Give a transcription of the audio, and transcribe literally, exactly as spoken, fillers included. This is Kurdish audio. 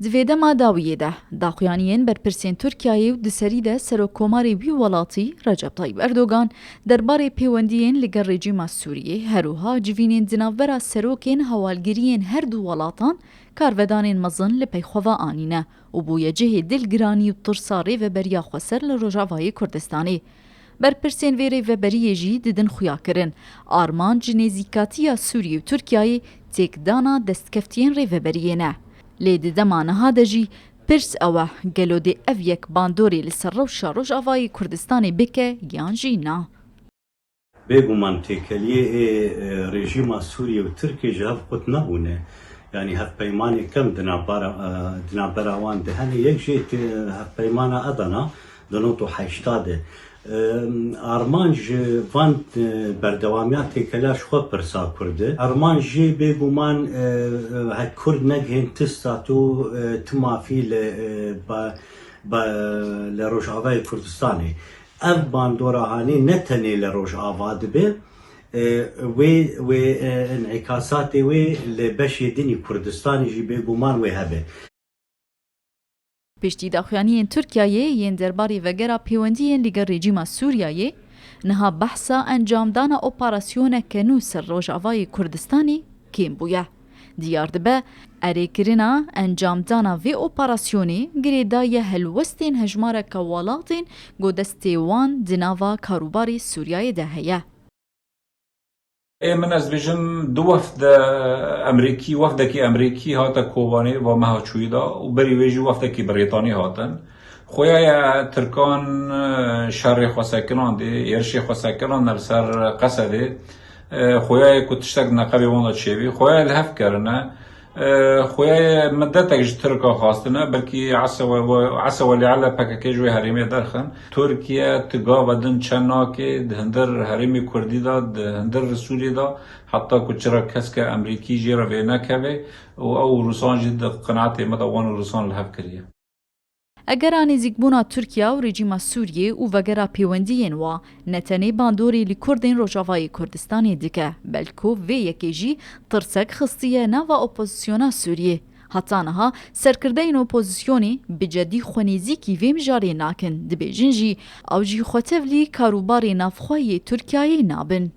Di vê dema dawiyê de, daxuyaniyên berpirsên Tirkiyeyê û di serî de Serokkomarê wî welatî Recep Tayyip Erdogan derbarê pêwendiyên li gel rejîma Sûriyê, her wiha civînên di navbera serokên hewalgiriyên her du welatan karvedanên mezin li pey xwe ve anîne û bûye cihê dilgiranî û tirsa Rêveberiya Xweser li Rojavayê Kurdistanê. Berpirsên vê rêveberiyê jî didin xuyakirin, armanc ji nêzîkatiya Sûriyê û Tirkiyeyê têkdana destkeftiyên rêveberiyê ne. Lê di dema niha de jî pirs ew e, gelo dê ev yek bandorê li ser rewşa Rojavayê Kurdistanê bike yan jî na? Bêguman têkeliyê ê, e, rejîma Sûriyê û Tirkiyê ji hev qut nebûne. Yanî hevpeymanê kem di navbera, e, di navbera wan de hene. Yek jê te-, hevpeymana Adana di nod û heşta de. E, armanc ji van, e, berdewamiya têkela ji xwe pirsa Kurd e. Armanc jê bêguman, e, e, hek Kurd negihên tista tu, e, tu mafî li, e, ba-, ba-, li Rojavayê Kurdistanê. Ev bandora hanê ne tenê li Rojava dibe, e, wê, wê, e, înîkasatê wê li beşê din î Kurdistanê jî bêguman wê hebe. Piştî daxuyaniyên Tirkiyeyê yên derbarê vegera pêwendiyên li gel rejîma Sûriyeyê, niha behsa encamdana operasyoneke nû ser Rojavayê Kurdistanê kêm bûye. Diyar dibe, erêkirina encamdana vê operasyonê girêdayî helwestên hejmareke welatên ku destê wan di nava karûbarê Sûriyeyê de heye. Ê min, ez dibêjim, du wefde Emerîkî, wefdekî Emerîkî hate Kobanê va meha çûyî de û berî wê jî wefdekî Brîtanî hatin. Xuya ye Tirkan, e, şerê xwe sekinandê, êrişê xwe sekinandine li ser Qesedê. E, xuya ye ku tiştek neqebê wan de çêbî. Xuya ye li hev kerine. E, xuya ye midetek ji Tirka xwastine, belkî esa we-, esa welî ele P K K ji wê herêmê derxin. Tirkiye ti gava din çe nake di hundir herêmê Kurdî de, di hundir Sûriyê de, heta ku çira keske Emerîkî jê re vê nekeve û ew Rûsan jî di qenaetê me de wan û Rûsan li hev kiriye. Egera nêzîkbûna Tirkiye û rejîma Sûriyê û vegera pêwendiyên wa ne tenê bandorê li Kurdên Rojavayê Kurdistanê dike, belku vê yekê jî tirsek xistiye nava opozisyona Sûriyê. Heta niha serkirdeyên opozisyonê bi cedî xwe nêzîkî vê mijarê nakin, dibêjin jî ew jî xwe tevlî karûbarê navxwe yê Tirkiyeyê nabin.